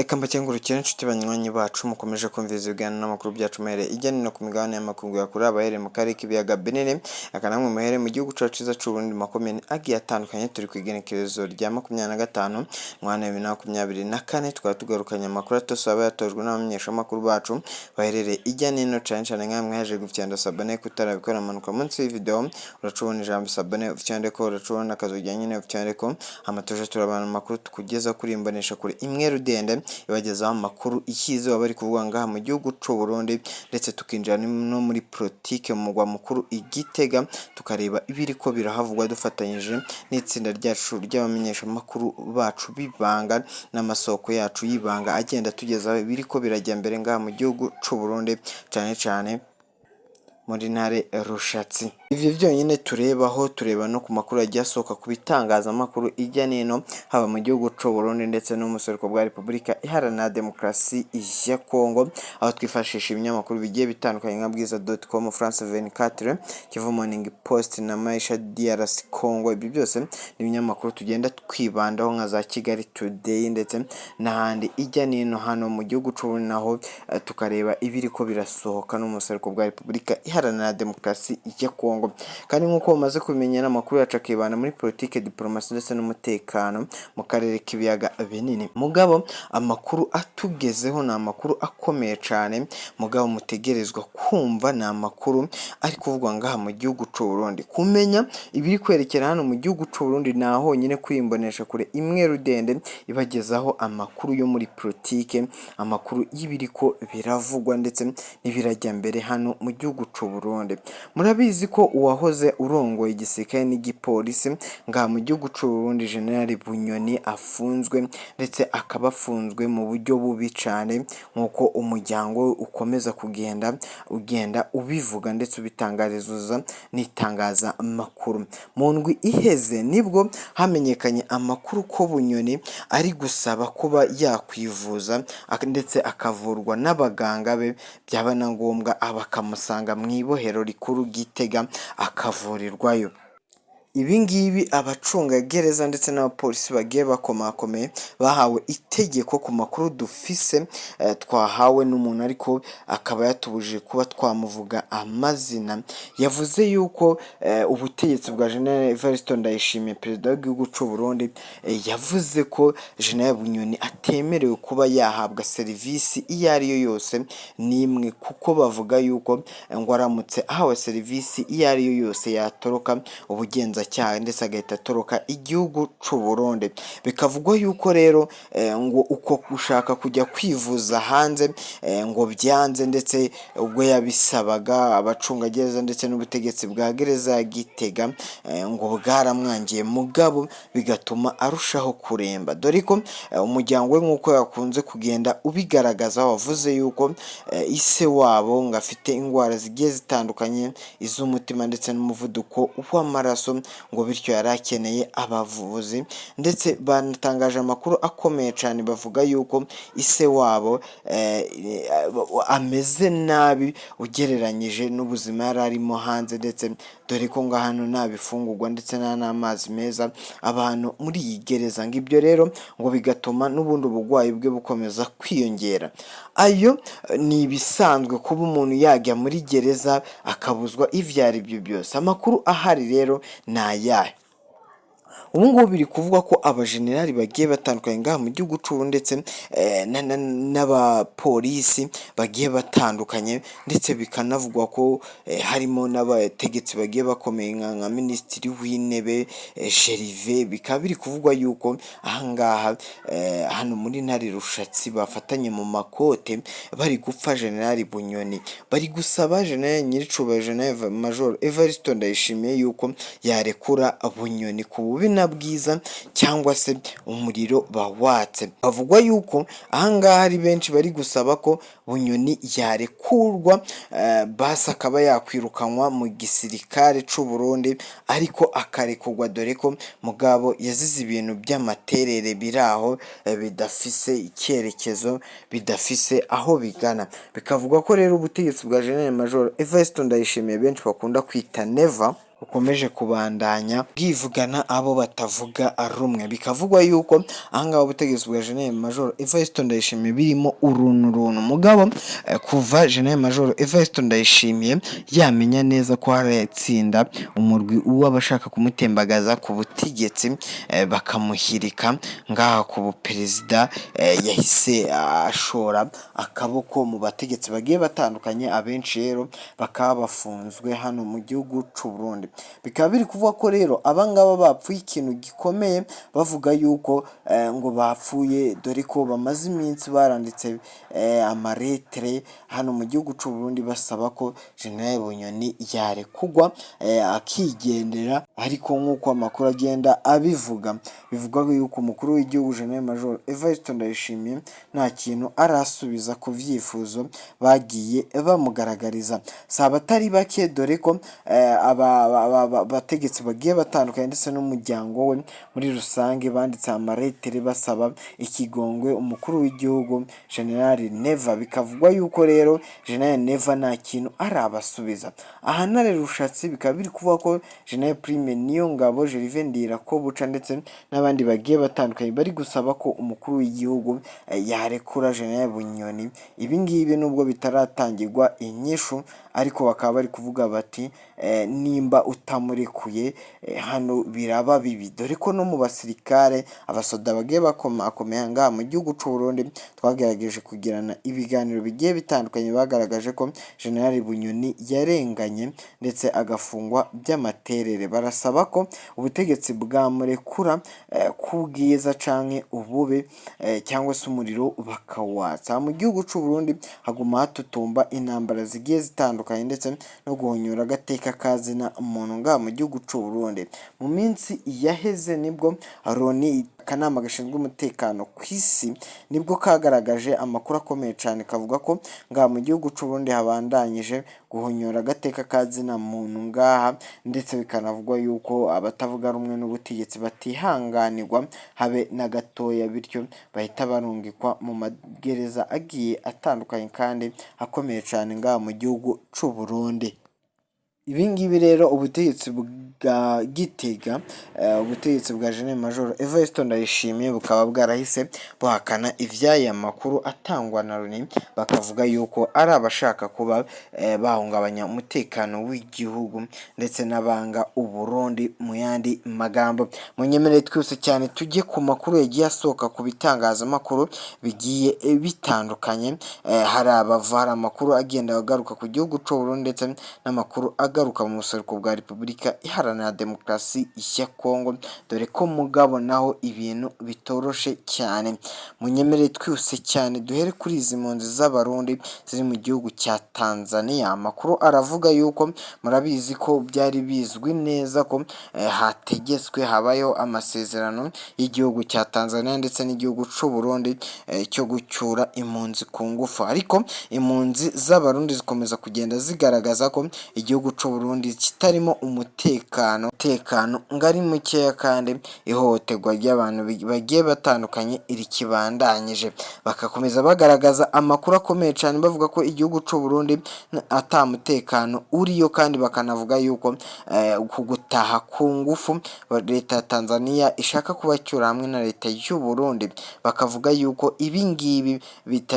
Reka mbakengurukire inshuti banywanyi bacu mukomeje kumviriza ibiganiro n'amakuru byacu muhereye ijya no ku migabane y'amakungu ya kure, abahereye mu karere k'ibiyaga binini, aka namwe muhereye mu gihugu cacu ciza c'Uburundi, makomine agiye atandukanye. Turi ku igenekerezo rya 25 mwana 2024, tukaba tugarukanye amakuru atose aba yatojwe n'abamenyeshamakuru bacu baherereye ijya nino, cane cane nkamwe mwaje gufyanda s'abonner. Kutarabikora, manuka munsi y'ivideo, uracubona ijambo s'abonner, ufyandeko, uracubona akazogera nyene, ufyandeko, hama tuje turabana amakuru tukugeza kuri imbonesha kure imwe rudende ibagezaho amakuru ikize bari kuvuga ngaha mu gihugu c'u Burundi, ndetse tukinjira no muri politike mu mugwa mukuru i Gitega, tukareba ibiriko birahavugwa dufatanyije n'itsinda ryacu ry'abamenyeshamakuru bacu b'ibanga n'amasoko yacu y'ibanga agenda tugezaho ibiriko birajya mbere ngaha mu gihugu c'u Burundi, cane cane muri ntare Rushatsi. Ivyo vyonyene turebaho, tureba no ku makuru yagiye asohoka ku bitangazamakuru ijya nino, haba mu gihugu c'u Burundi ndetse no mu buseruko bwa Repubulika Iharanira Demokarasi ya Kongo, aho twifashisha ibinyamakuru bigiye bitandukanye nka Bwiza.com, France 24, Kivu Morning Post na Maisha DRC Congo. Ibyo byose ni ibinyamakuru tugenda twibandaho nka za Kigali Today ndetse n'ahandi ijya nino hano mu gihugu c'u Burundi, naho tukareba ibiriko birasohoka no mu buseruko bwa Repubulika Iharanira Demokarasi ya Kongo. Kandi nk'uko bamaze kubimenya, amakuru yacu akibanda muri politike, diplomasi ndetse n'umutekano mu karere k'ibiyaga binini. Mugabo amakuru atugezeho ni amakuru akomeye cane, mugabo mutegerezwa kumva ni amakuru ari kuvugwa ngaha mu gihugu c'u Burundi. Kumenya ibiri kwerekera hano mu gihugu c'u Burundi ni honyine kuri imbonesha kure imwe rudende ibagezaho amakuru yo muri politike, amakuru y'ibiriko biravugwa ndetse n'ibirajya mbere hano mu gihugu c'u Burundi. Murabizi ko uwahoze urongoye igisirikare n'igipolisi ngaha mu gihugu c'u Burundi, General Bunyoni, afunzwe, ndetse akaba afunzwe mu buryo bubi cane, nk'uko umuryango we ukomeza kugenda ugenda ubivuga ndetse ubitangariza n'itangazamakuru. Mu ndwi iheze nibwo hamenyekanye amakuru ko Bunyoni ari gusaba kuba yakwivuza ndetse akavurwa n'abaganga be, byaba na ngombwa bakamusanga mu ibohero rikuru Gitega akavurirwayo. Ibi ngibi abacungagereza ndetse n'abapolisi bagiye bakomakomeye bahawe itegeko, ku makuru dufise twahawe n'umuntu ariko akaba yatubujije kuba twamuvuga amazina, yavuze yuko ubutegetsi bwa General Evariste Ndayishimiye, perezida w'igihugu c'u Burundi, yavuze ko General Bunyoni atemerewe kuba yahabwa serivisi iyo ari yo yose n'imwe, kuko bavuga yuko ngo aramutse ahawe serivisi iyo ari yo yose yatoroka ubugenzacyaha ndetse agahita atoroka igihugu c'u Burundi. Bikavugwa yuko rero ngo uko gushaka kujya kwivuza hanze ngo byanze, ndetse ubwo yabisabaga abacungagereza ndetse n'ubutegetsi bwa gereza ya Gitega ngo bwaramwangiye, mugabo bigatuma arushaho kuremba, dore ko umuryango we, nk'uko yakunze kugenda ubigaragaza, wavuze yuko ise wabo ngo afite indwara zigiye zitandukanye, iz'umutima ndetse n'umuvuduko w'amaraso, ngo bityo yari akeneye abavuzi. Ndetse banatangaje amakuru akomeye cyane, bavuga yuko ise wabo ameze nabi ugereranyije n'ubuzima yari arimo hanze, ndetse dore ko ngo hano nta bifungurwa ndetse nta n'amazi meza abantu muri iyi gereza, ngo ibyo rero ngo bigatuma n'ubundi uburwayi bwe bukomeza kwiyongera. Ayo ni ibisanzwe kuba umuntu yajya muri gereza akabuzwa ibyo ari byo byose. Amakuru ahari rero ni ayahe? Ubu ngubu biri kuvugwa ko abajenerali bagiye batandukanye ngaha mu gihugu c'u Burundi ndetse n'abapolisi bagiye batandukanye, ndetse bikanavugwa ko harimo n'abategetsi bagiye bakomeye nka minisitiri w'intebe Gervais. Bikaba biri kuvugwa yuko ahangaha hano muri Ntare Rushatsi bafatanye mu makote, bari gupfa General Bunyoni, bari gusaba General Nyiricubahiro General Major Evariste Ndayishimiye yuko yarekura Bunyoni ku bubi na bwiza cyangwa se umuriro bawatse. Havugwa yuko ahangaha hari benshi bari gusaba ko Bunyoni yarekurwa, basi akaba yakwirukanwa mu gisirikare c'u Burundi, ariko akarekurwa, dore ko mugabo yazize ibintu by'amaterere biri aho bidafise icyerekezo, bidafise aho bigana. Bikavugwa ko rero ubutegetsi bwa General Major Evariste Ndayishimiye, benshi bakunda kwita Neva. bukomeje kubandanya bwivugana abo batavuga rumwe. Bikavugwa yuko ahangaha ubutegetsi bwa General Major Evariste Ndayishimiye birimo uruntu runtu. Mugabo kuva General Major Evariste Ndayishimiye yamenya neza ko hari itsinda umurwi w'abashaka kumutembagaza ku butegetsi, bakamuhirika ngaha ku buperezida, yahise ashora akaboko mu bategetsi bagiye batandukanye. Abenshi rero bakaba bafunzwe hano mu gihugu c'u Burundi. Bikaba biri kuvuga ko rero abangaba bapfuye ikintu gikomeye, bavuga yuko ngo bapfuye, dore ko bamaze iminsi baranditse amaretere hano mu gihugu c'u Burundi basaba ko General Bunyoni yarekugwa akigendera. Ariko nk'uko amakuru agenda abivuga, bivugwa yuko umukuru w'igihugu General Major Evariste Ndayishimiye nta kintu arasubiza ku vyifuzo bagiye bamugaragariza. Si abatari bake, dore ko abategetsi bagiye batandukanye ndetse n'umuryango we muri rusange banditse amaretere basaba ikigongwe umukuru w'igihugu General Neva. Bikavugwa yuko rero General Neva nta kintu arabasubiza. Aha Ntare Rushatsi bikaba biri kuvuga ko General Prime Niyongabo, Gervais Ndirakobuca ndetse n'abandi bagiye batandukanye bari gusaba ko umukuru w'igihugu yarekura General Bunyoni. Ibi ngibi nubwo bitaratangirwa inyishu, ariko bakaba bari kuvuga bati nimba utamurekuye hano biraba bibi, dore ko no mu basirikare, abasoda bagiye bakomakomeye ngaha mu gihugu c'u Burundi twagerageje kugirana ibiganiro bigiye bitandukanye, bagaragaje ko General Bunyoni yarenganye ndetse agafungwa by'amaterere. Barasaba ko ubutegetsi bwamurekura ku bwiza canke ubube, cyangwa se umuriro bakawatsa. Mu gihugu c'u Burundi haguma hatutumba intambara zigiye zitandukanye ndetse no guhonyora agateka kazina muntu ngaha mu gihugu c'u Burundi. Mu minsi yaheze nibwo Loni, akanama gashinzwe umutekano ku isi, nibwo kagaragaje amakuru akomeye cyane, kavuga ko ngaha mu gihugu c'u Burundi habandanyije guhonyora agateka kazina muntu ngaha, ndetse bikanavugwa yuko abatavuga rumwe n'ubutegetsi batihanganirwa habe na gatoya, bityo bahita barungikwa mu magereza agiye atandukanye kandi akomeye cyane ngaha mu gihugu c'u Burundi. Ibi ngibi rero ubutegetsi bwa Gitega, ubutegetsi bwa General Major Evariste Ndayishimiye, bukaba bwarahise buhakana ivy'aya makuru atangwa na Loni, bakavuga yuko ari abashaka kuba bahungabanya umutekano w'igihugu ndetse n'abanga Uburundi mu yandi magambo. Munyemerere twose cyane tujye ku makuru yagiye asohoka ku bitangazamakuru bigiye bitandukanye. Hari abava, hari amakuru agenda agaruka ku gihugu c'u Burundi ndetse n'amakuru agaruka mu buseruko bwa Repubulika Iharanira Demokarasi ya Kongo, dore ko mugabo naho ibintu bitoroshe cyane. Munyemerere twihuse cyane duhere kuri izi mpunzi z'Abarundi ziri mu gihugu cya Tanzania. Amakuru aravuga yuko murabizi ko byari bizwi neza ko hategetswe habayeho amasezerano y'igihugu cya Tanzania ndetse n'igihugu c'u Burundi cyo gucyura impunzi ku ngufu, ariko impunzi z'Abarundi zikomeza kugenda zigaragaza ko igihugu c'u Burundi kitarimo umutekano ngari mukeya, kandi ihohoterwa ry'abantu bagiye batandukanye rikibandanyije. Bagakomeza bagaragaza amakuru akomeye cyane bavuga ko igihugu c'u Burundi ata mutekano uriyo, kandi bakanavuga yuko ku gutaha ku ngufu leta ya Tanzania ishaka kubacyura hamwe na leta y'u Burundi, bakavuga yuko ibi ngibi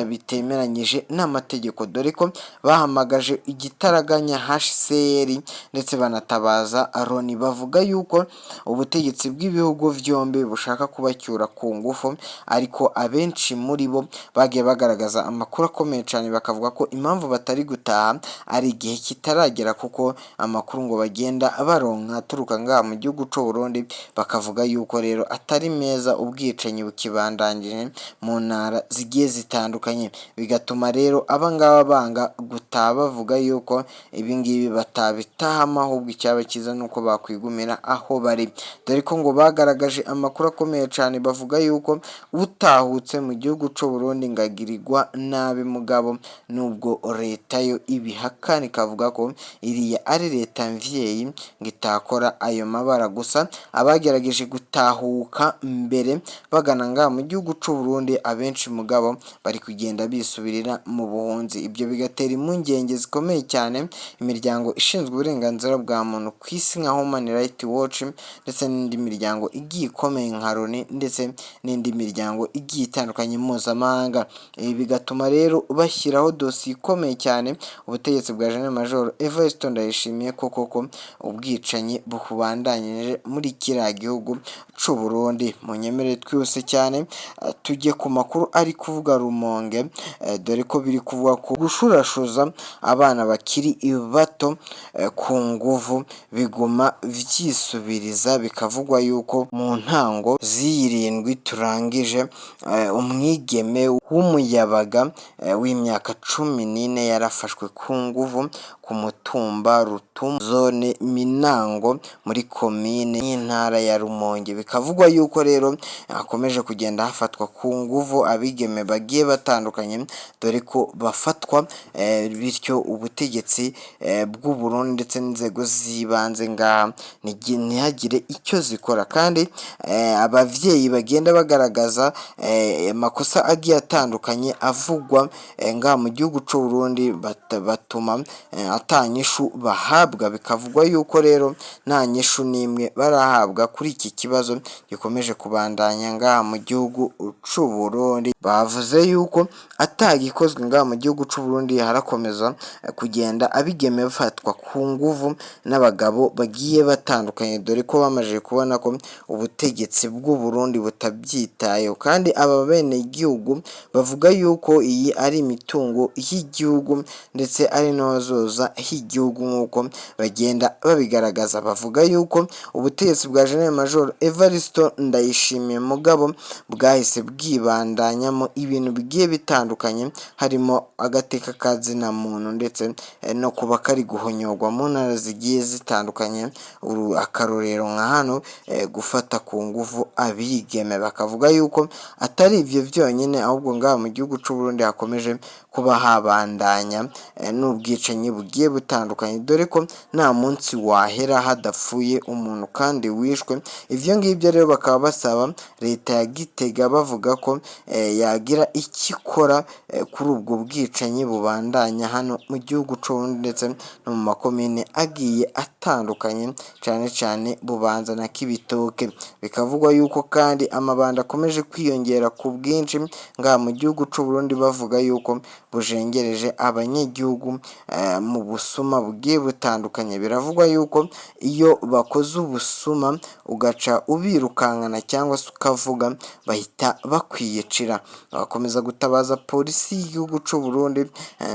bitemeranyije n'amategeko, dore ko bahamagaje igitaraganya HCR ndetse banatabaza Loni, bavuga yuko ubutegetsi bw'ibihugu byombi bushaka kubacyura ku ngufu. Ariko abenshi muri bo bagiye bagaragaza amakuru akomeye cyane, bakavuga ko impamvu batari gutaha ari igihe kitaragera, kuko amakuru ngo bagenda baronka aturuka ngaha mu gihugu c'u Burundi bakavuga yuko rero atari meza, ubwicanyi bukibandanyije mu ntara zigiye zitandukanye, bigatuma rero abangaba banga gutaha, bavuga yuko ibi ngibi batabitahamo, ahubwo icyaba cyiza ni uko bakwigumira aho bari, dore ko ngo bagaragaje amakuru akomeye cyane bavuga yuko utahutse mu gihugu c'u Burundi ngo agirirwa nabi. Mugabo nubwo leta yo ibihakana ikavuga ko iriya ari leta mvyeyi ngo itakora ayo mabara, gusa abagerageje gutahuka mbere bagana ngaha mu gihugu c'u Burundi abenshi mugabo bari kugenda bisubirira mu buhunzi, ibyo bigatera impungenge zikomeye cyane imiryango ishinzwe ishinzwe uburenganzira bwa muntu ku isi nka Human Rights Watch, ndetse n'indi miryango igiye ikomeye nka Loni, ndetse n'indi miryango igiye itandukanye mpuzamahanga. Ibi bigatuma rero bashyiraho dosiye ikomeye cyane ubutegetsi bwa General Major Evariste Ndayishimiye, ko koko ubwicanyi bubandanyije muri kiriya gihugu c'u Burundi. Munyemerere twihuse cyane tujye ku makuru ari kuvuga Rumonge, dore ko biri kuvuga ko gushurashuza abana bakiri bato ku nguvu biguma vyisubiriza. Bikavugwa yuko mu ntango z'iyirindwi turangije, umwigeme w'umuyabaga w'imyaka 14 yarafashwe ku nguvu ku mutumba Rutumu, zone Minango, muri komine y'intara ya Rumonge. Bikavugwa yuko rero hakomeje kugenda hafatwa ku nguvu abigeme bagiye batandukanye, dore ko bafatwa bityo ubutegetsi bw'u Burundi ndetse n'inzego z'ibanze ngaha ntihagire icyo zikora. Kandi abavyeyi bagenda bagaragaza amakosa agiye atandukanye avugwa ngaha mu gihugu c'u Burundi, batuma ata nyishu bahabwa. Bikavugwa yuko rero nta nyishu n'imwe barahabwa kuri iki kibazo gikomeje kubandanya ngaha mu gihugu c'u Burundi. Bavuze yuko atagikozwe ngaha mu gihugu c'u Burundi, harakomeza kugenda abigeme bafatwa ku nguvu n'abagabo bagiye batandukanye, dore ko bamaze kubona ko ubutegetsi bw'u Burundi butabyitayeho. Kandi aba bene igihugu bavuga yuko iyi ari imitungo y'igihugu, ndetse ari n'ahazoza h'igihugu, nk'uko bagenda babigaragaza. Bavuga yuko ubutegetsi bwa General Major Evariste Ndayishimiye mugabo bwahise bwibandanyamo ibintu bigiye bitandukanye, harimo agateka ka zina muntu, ndetse no kuba kari guhonyorwa mu ntara zigiye zitandukanye. Akarorero nka hano gufata ku nguvu abigeme. Bakavuga yuko atari ibyo byonyine, ahubwo ngaha mu gihugu c'u Burundi hakomeje kuba habandanya n'ubwicanyi bugiye butandukanye, dore ko nta munsi wahera hadapfuye umuntu kandi wishwe. Ivyo ngivyo rero bakaba basaba leta ya Gitega, bavuga ko yagira icyo ikora kuri ubwo bwicanyi bubandanya hano mu gihugu c'u Burundi, ndetse no mu makomine agiye atandukanye, cane cane Bubanza na Kibitoke. Bikavugwa yuko kandi amabanda akomeje kwiyongera ku bwinshi ngaha mu gihugu c'u Burundi, bavuga yuko bujengereje abanyagihugu mu busuma bugiye butandukanye. Biravugwa yuko iyo bakoze ubusuma ugaca ubirukankana cyangwa se ukavuga, bahita bakwiyicira. Bakomeza gutabaza polisi y'igihugu c'u Burundi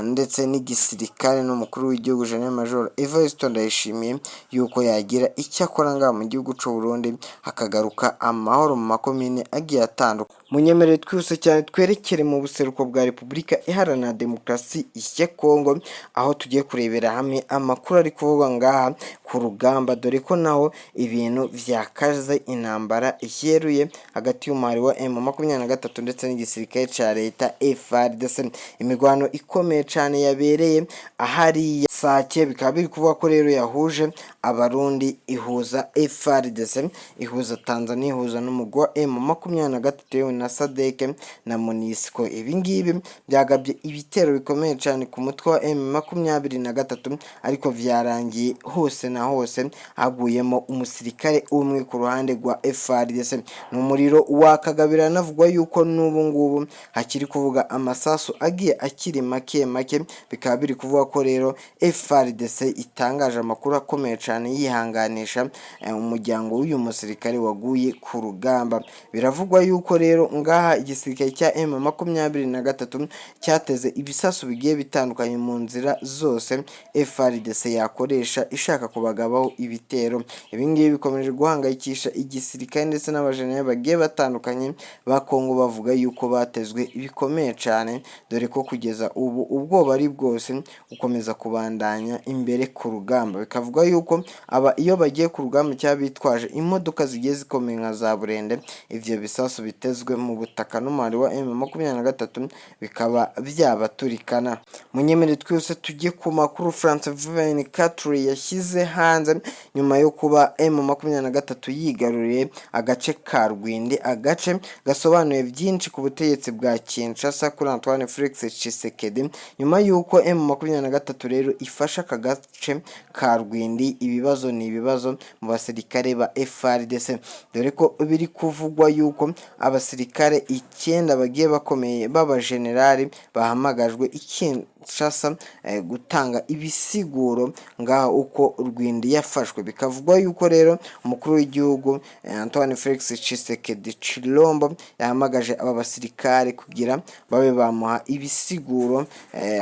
ndetse n'igisirikare n'umukuru w'igihugu General Major Evariste Ndayishimiye, yuko yagira icyo akora ngaha mu gihugu c'u Burundi, hakagaruka amahoro mu makomine agiye atandukanye. Munyemerere twihuse cyane twerekere mu buseruko bwa Repubulika Iharanira Demokarasi ya Kongo, aho tugiye kurebera hamwe amakuru ari kuvugwa ngaha ku rugamba, dore ko naho ibintu vyakaze, intambara yeruye hagati y'umuhari wa M23 ndetse n'igisirikare ca leta FARDC. Imigwano ikomeye cane yabereye ahariya Sake, bikaba biri kuvuga ko rero yahuje Abarundi, ihuza FARDC, ihuza Tanzania, ihuza n'umugwi wa M23, yewe na SADC na MONUSCO. Ibi ngibi byagabye ibitero bikomeye cyane ku mutwe wa M23, ariko vyarangiye hose na hose haguyemo umusirikare umwe ku ruhande rwa FARDC. Ni umuriro wakaga, biranavugwa yuko n'ubu ngubu hakiri kuvuga amasasu agiye akiri make make. Bikaba biri kuvuga ko rero FARDC itangaje amakuru akomeye cyane yihanganisha umuryango w'uyu musirikare waguye ku rugamba. Biravugwa yuko rero ngaha igisirikare cya M23 cyateze ibisasu bigiye bitandukanye mu nzira zose FARDC yakoresha ishaka kubagabaho ibitero. Ibi ngibi bikomeje guhangayikisha igisirikare ndetse n'abajenerali bagiye batandukanye ba Kongo, bavuga yuko batezwe bikomeye cyane, dore ko kugeza ubu ubwoba ari bwose gukomeza kubandanya imbere ku rugamba. Bikavuga yuko aba iyo bagiye ku rugamba cyangwa bitwaje imodoka zigiye zikomeye nka za burende, ivyo bisasu bitezwe mu butaka n'umuhari wa M23 bikaba byabaturikana. Munyemere twese tujye ku makuru France 24 yashyize hanze nyuma yo kuba M23 yigaruriye agace ka Rwindi, agace gasobanuye byinshi ku butegetsi bwa Kinshasa kuri Antoine Felix Tshisekedi, nyuma y'uko M23 rero ifashe aka gace. gace ka Rwindi. Ibibazo ni ibibazo mu basirikare ba FARDC, dore ko biri kuvugwa yuko abasirikare 9 bagiye bakomeye b'abajenerali bahamagajwe i Kinshasa gutanga ibisiguro ngaha uko Rwindi yafashwe. Bikavugwa yuko rero umukuru w'igihugu Antoine Felix Tshisekedi Tshilombo yahamagaje aba basirikare kugira babe bamuha ibisiguro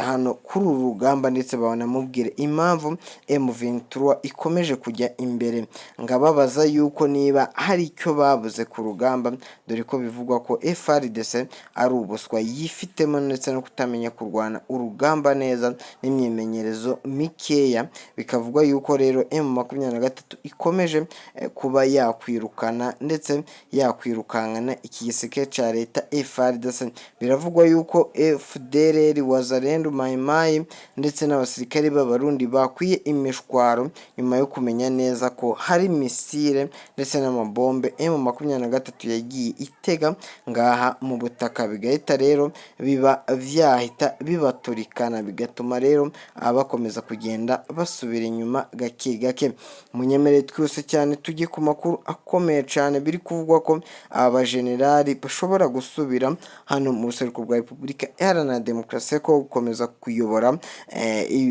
hano kuri uru rugamba, ndetse banamubwire impamvu M23 ikomeje kujya imbere, ngababaza yuko niba hari icyo babuze ku rugamba, dore ko bivugwa ko FARDC ari ubuswa yifitemo ndetse no kutamenya kurwana urugamba neza n'imyimenyerezo mikeya. Bikavugwa yuko rero M23 ikomeje kuba yakwirukana ndetse yakwirukankana iki gisirikare cya leta FARDC. Biravugwa yuko FDLR, Wazalendo, Mai Mai ndetse n'abasirikare b'Abarundi bakwiye imishwaro nyuma yo kumenya neza ko hari misile ndetse n'amabombe M23 yagiye itega ngaha mu butaka, bigahita rero biba vyahita bibaturikana, bigatuma rero abakomeza kugenda basubira inyuma gake gake. Munyemere twose cyane tujye ku makuru akomeye cyane. Biri kuvugwa ko aba bajenerali bashobora gusubira hano mu buseruko bwa Repubulika Iharanira Demokarasi ko gukomeza kuyobora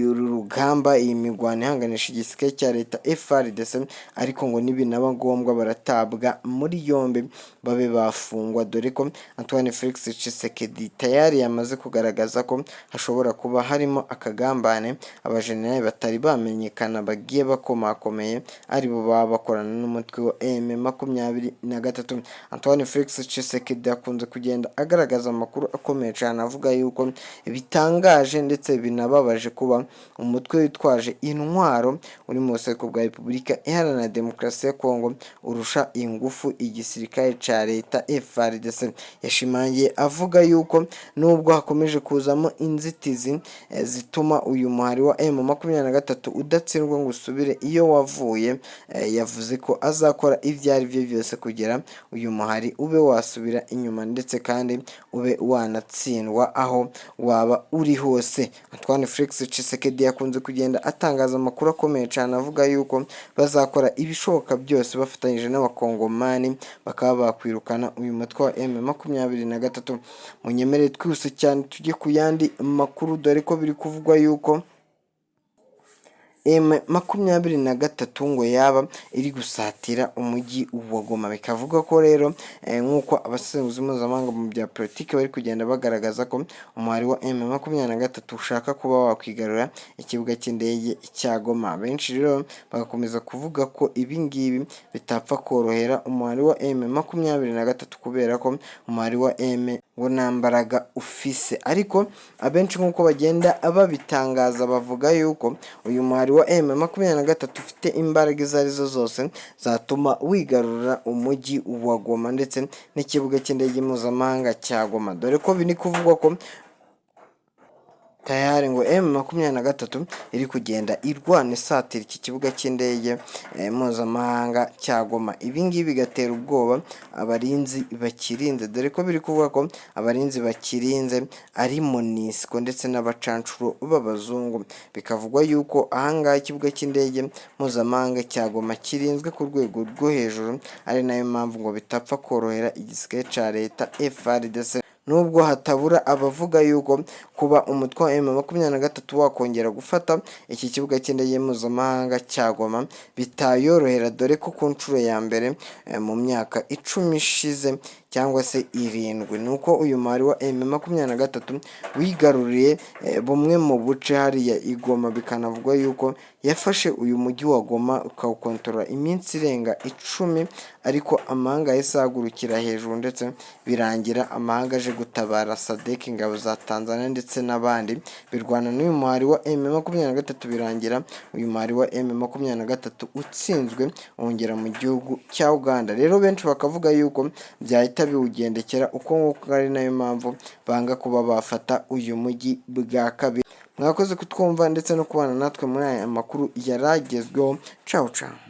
uru rugamba, iyi mirwano ihanganisha igisirikare cya leta FARDC, ariko ngo nibinaba ngombwa baratabwa muri yombi babe bafungwa, dore ko Antoine Felix Tshisekedi tayari yamaze kugaragaza ko hashobora kuba harimo akagambane, abajenerali batari bamenyekana bagiye bakomakomeye aribo baba bakorana n'umutwe wa M23. Antoine Felix Tshisekedi akunze kugenda agaragaza amakuru akomeye cyane avuga yuko bitangaje ndetse binababaje kuba umutwe witwaje intwaro uri mu buseruko bwa Repubulika Iharanira Demokarasi ya Kongo urusha ingufu igisirikare cya leta FARDC. Yashimangiye avuga yuko nubwo hakomeje kuzamo inzitizi zituma uyu muhari wa M23 udatsindwa ngo usubire iyo wavuye, yavuze ko azakora ibyo ari byo byose kugira uyu muhari ube wasubira inyuma ndetse kandi ube wanatsindwa aho waba uri hose. Antoine Felix Tshisekedi yakunze kugenda atangaza amakuru akomeye cyane avuga yuko bazakora ibishoboka byose bafatanyije n'abakongomani bakaba bakwirukana uyu mutwe wa M23. Munyemerere twihuse cyane tujye ku yandi makuru, dore ko biri kuvugwa yuko M23 ngo yaba iri gusatira umujyi wa Goma. Bikavuga ko rero nk'uko abasesenguzi mpuzamahanga mu bya politiki bari kugenda bagaragaza ko umuhari wa M23 ushaka kuba wakwigarura ikibuga cy'indege cya Goma. Benshi rero bagakomeza kuvuga ko ibi ngibi bitapfa korohera umuhari wa M23 kubera ko umuhari wa M ngo nta mbaraga ufise, ariko abenshi nk'uko bagenda babitangaza bavuga yuko uyu muhari wa M23 ufite imbaraga izo arizo zose zatuma wigarurira umujyi wa Goma ndetse n'ikibuga cy'indege mpuzamahanga cya Goma, dore ko biri kuvugwa ko tayari ngo M23 iri kugenda irwana isatira iki kibuga cy'indege mpuzamahanga cya Goma. Ibi ngibi bigatera ubwoba abarinzi bakirinze, dore ko biri kuvuga ko abarinzi bakirinze ari MONUSCO ndetse n'abacancuro b'abazungu. Bikavugwa yuko ahangaha ikibuga cy'indege mpuzamahanga cya Goma kirinzwe ku rwego rwo hejuru, ari nayo mpamvu ngo bitapfa korohera igisirikare cya leta FARDC, nubwo hatabura abavuga yuko kuba umutwe wa M23 wakongera gufata iki kibuga cy'indege mpuzamahanga cya Goma bitayorohera, dore ko ku nshuro ya mbere mu myaka 10 ishize cyangwa se 7 ni uko uyu muhari wa M23 wigaruriye bumwe mu buce hariya i Goma. Bikanavugwa yuko yafashe uyu mujyi wa Goma ukawukontorora iminsi irenga 10, ariko amahanga yahise ahagurukira hejuru ndetse birangira amahanga aje gutabara, SADC, ingabo za Tanzania ndetse n'abandi birwana n'uyu muhari wa M23, birangira uyu muhari wa M23 utsinzwe wongera mu gihugu cya Uganda. Rero benshi bakavuga yuko byahita biwugendekera uko nguko, ari nayo mpamvu banga kuba bafata uyu mujyi bwa kabiri. Mwakoze kutwumva ndetse no kubana natwe muri aya makuru yaragezweho. Cawu cawu.